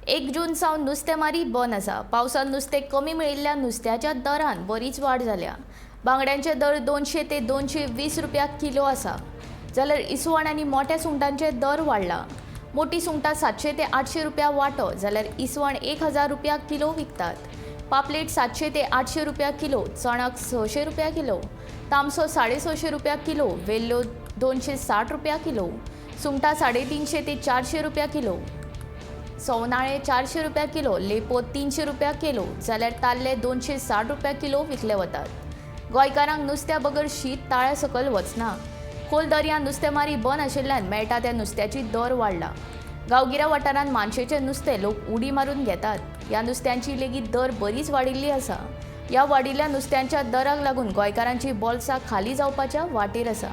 एक जून सावन नुस्तेमारी बंद आसा. पावसान नुस्तें कमी मेळिल्ल्या नुस्त्याच्या दरान बरीच वाड जाल्या. बांगड्यांचे दर 200 ते 220 रुपया किलो आसा, जाल्यार इसवण आनी मोट्या सुंगटांचे दर वाडला. मोटी सुंगटां 700 ते 800 रुपया वांटो, जाल्यार इसवण 1000 रुपया किलो विकतात. पापलेट 700 ते 800 रुपया किलो, चणक 600 रुपया किलो, तामसो 650 रुपया किलो, वेल्ल्यो 260 रुपया किलो, सुंगटां 350 ते 400 रुपया किलो, सवनाळे 400 रुपया किलो, लेपो 300 रुपया किलो, जाल्यार ताल्ले 260 रुपया किलो विकले वतात. गोंयकारांक नुस्त्या बगर शीत ताळ्या सकयल वचना. खोल दर्या नुस्तेमारी बंद आशिल्ल्यान मेळटा त्या नुस्त्याची दर वाडला. गांवगिऱ्या वाठारांत मानशेचें नुस्तें लोक उडी मारून घेतात. ह्या नुस्त्यांची लेगीत दर बरीच वाडिल्ली आसा. ह्या वाडिल्ल्या नुस्त्यांच्या दराक लागून गोंयकारांची बोल्सां खाली जावपाच्या वाटेर आसा.